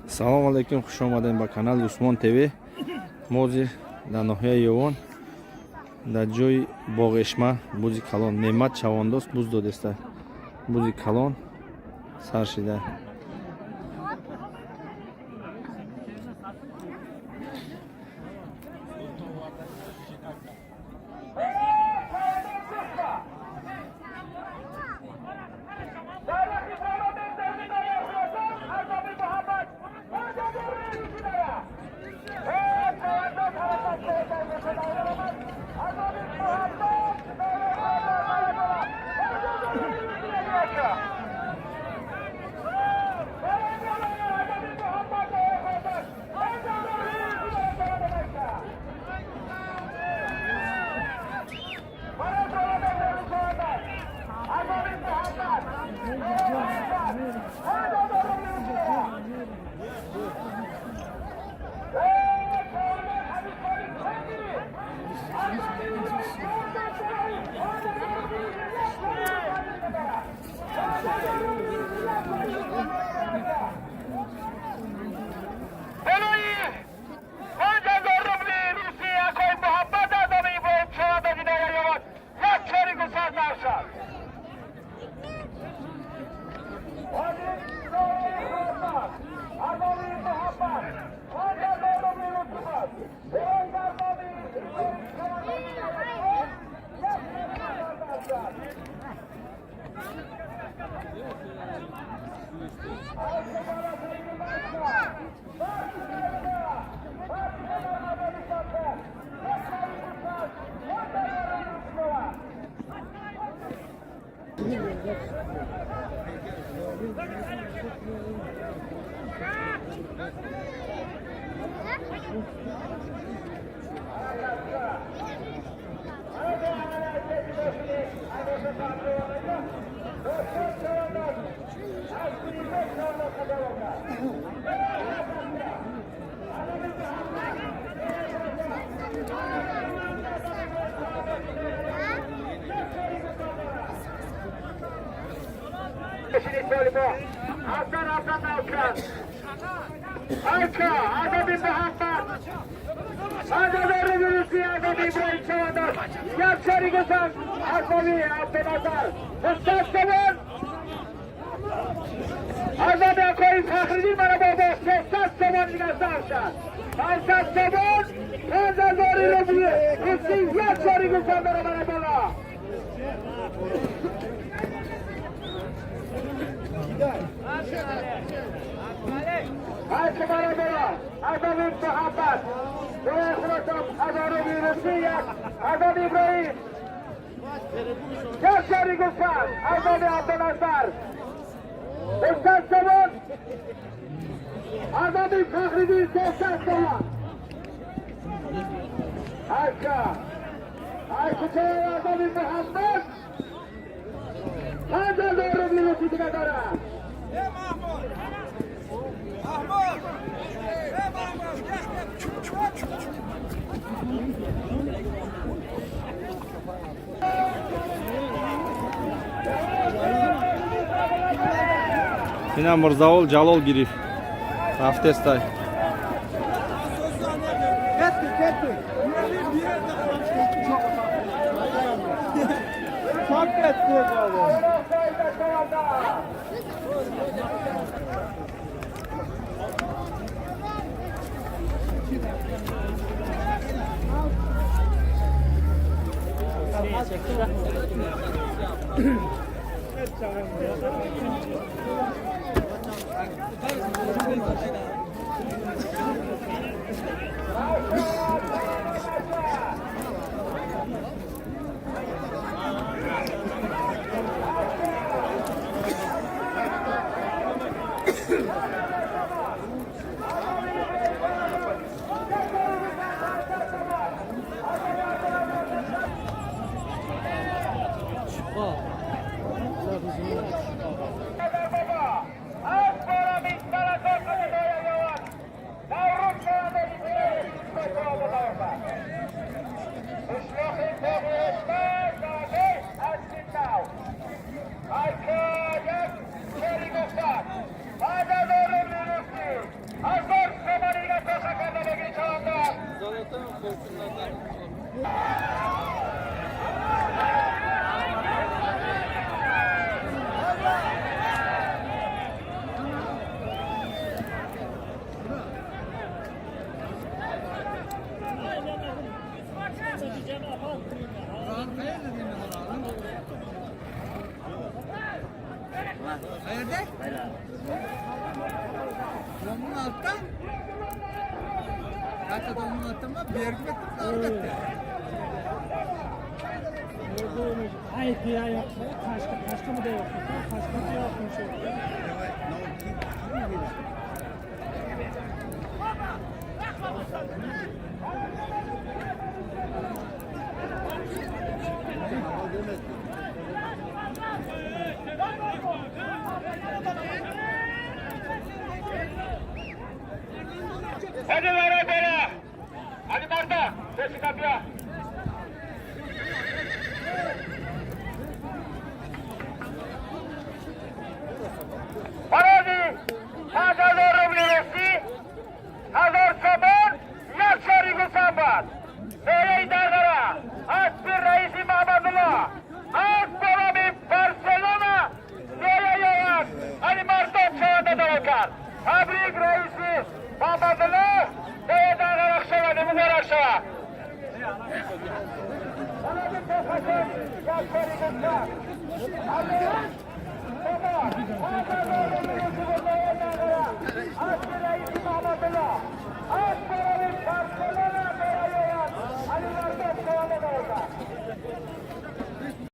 Салом алейкум, хуш омадем ба канали Усмон ТВ. Мо ҳозир дар ноҳияи Ёвон, дар ҷои Боғешма, бузи калон Неъмат Чавондоз буз додеста. Бузи калон сар шида. Ина Мирзаол Ҷалол гирифт. Рафтестай. Alttan. Kaçadan attım ama bir gitti. Ay yok. Kaçka mı da yok? Kaçka da yokmuş. Hadi vera bela. Hadi Marta. Sesi kapıya. Паради 5000 рубли России, 1000 сомон, як шари гусамбад. Мерей Дагара, Аспи Раиси Мамадулла, Аспи Барселона, Мерей Яван, Али Мардон Шаванда Давакар. Табрик Раиси Мамадулла, Мерей Дагара Шаванда, Мубарак Шава. Паради 5000, як шари гусамбад.